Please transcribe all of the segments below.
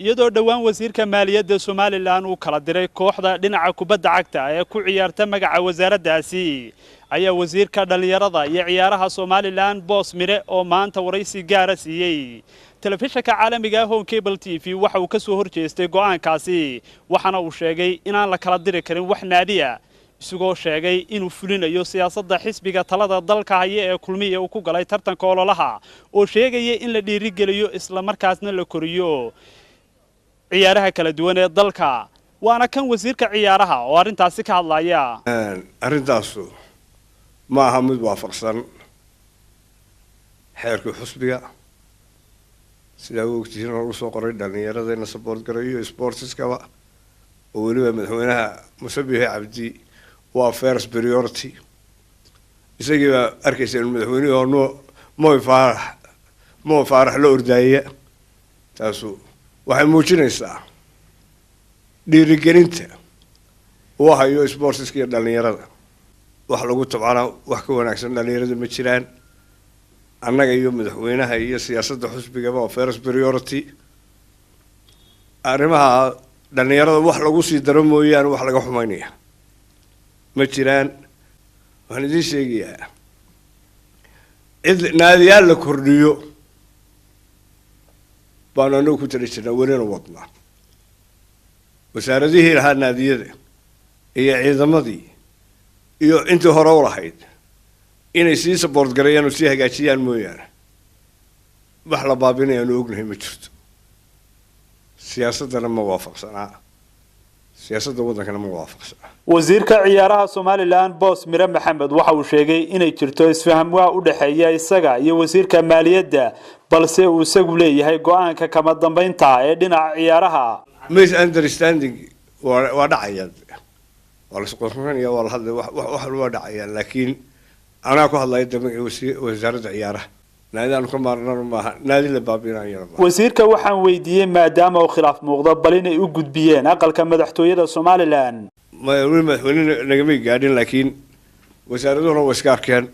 Iyadoo dhowaan wasiirka maaliyadda Somaliland uu kala diray kooxda dhinaca kubadda cagta ee ku ciyaarta magaca wasaaraddaasi, ayaa wasiirka dhallinyarada iyo ciyaaraha Somaliland Boos Mire oo maanta waraysi gaara siiyey telefishinka caalamiga ah Horn Cable TV waxa uu ka soo horjeestay go'aankaasi, waxaana uu sheegay inaan la kala diri karin wax naadiya, isagoo sheegay inuu fulinayo siyaasadda xisbiga talada dalka haya ee Kulmiye uu ku galay tartanka ololaha oo sheegaya in la dhiirigeliyo isla markaasna la koriyo ciyaaraha kala duwan ee dalka. Waana kan wasiirka ciyaaraha oo arrintaasi ka hadlaya. Arrintaasu ma aha mid waafaqsan xeerkii xusbiga. Sidaa u ogtihiin, oo lagu soo qoray dhalinyarada in la support garayo sportiskaba, oo weliba madaxweynaha Muuse Biixi Cabdi waa first priority. Isagii baa arkaysa in madaxweynihii oo no Moy Faarax, Mo Faarax la ordaaya. Taasu waxay muujinaysaa dhiirigelinta uu hayo sportiska iyo dhalinyarada. Wax lagu tabcana wax ka wanaagsan dhalinyarada ma jiraan. Annaga iyo madaxweynaha iyo siyaasadda xusbigaba waa first priority arrimaha dhalinyarada. Wax lagu sii daro mooyaane, wax laga xumaynaya ma jiraan. Waxaan idiin sheegayaa, cid naadiyaal la kordhiyo baanu anagu ku tali jirnaa, welina wadnaa. Wasaaradihii lahaa naadiyada iyo ciidamadii iyo intii hore u lahayd inay sii support gareeyaan oo sii hagaajiyaan mooyaane, wax la baabinayaanu ognahay ma jirto. Siyaasaddana ma waafaqsanaa, siyaasadda waddankana ma waafaqsanaa. Wasiirka ciyaaraha Somaliland Boos Mire Maxamed waxa uu sheegay inay jirto isfaham waa u dhexeeya isaga iyo wasiirka maaliyadda, balse uu isagu leeyahay go'aanka kama dambeynta ee dhinaca ciyaaraha. Misunderstanding waa dhacaya, waa la isqorxinaya, waa la hadlay, wax waa dhacayaan, laakiin anaa ku hadlaya de magaca wasaaradda ciyaaraha. Naadidaanu ka maarnana maaha, naadi la baabinayana maaha. Wasiirka waxaan weydiiyey, maadaama uu khilaaf muuqdo, bal inay u gudbiyeen aqalka madaxtooyada Somaliland. Weli madaxweyne nagamay gaadhin, laakiin wasaaraduhuna waa iska arkeen.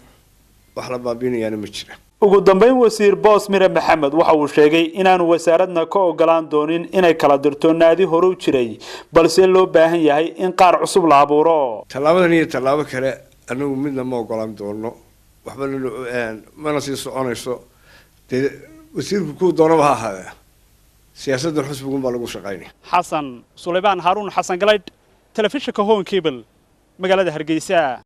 Wax la baabinayaana ma jira. Ugu dambeyn, wasiir Boos Mire Maxamed waxa uu sheegay inaanu wasaaradna ka ogolaan doonin inay kala dirto naadi hore u jiray, balse loo baahan yahay in qaar cusub la abuuro. Tallaabadan iyo tallaabo kale anagu midna ma ogolaan doono, waxba mana sii soconayso. Dee wasiirku kuu doonaba ha ahaadee, siyaasaddan xusbigun baa lagu shaqaynaya. Xasan Sulaymaan Haaruun, Xasan Galaydh, telefishinka Horn Cable, magaalada Hargeysa.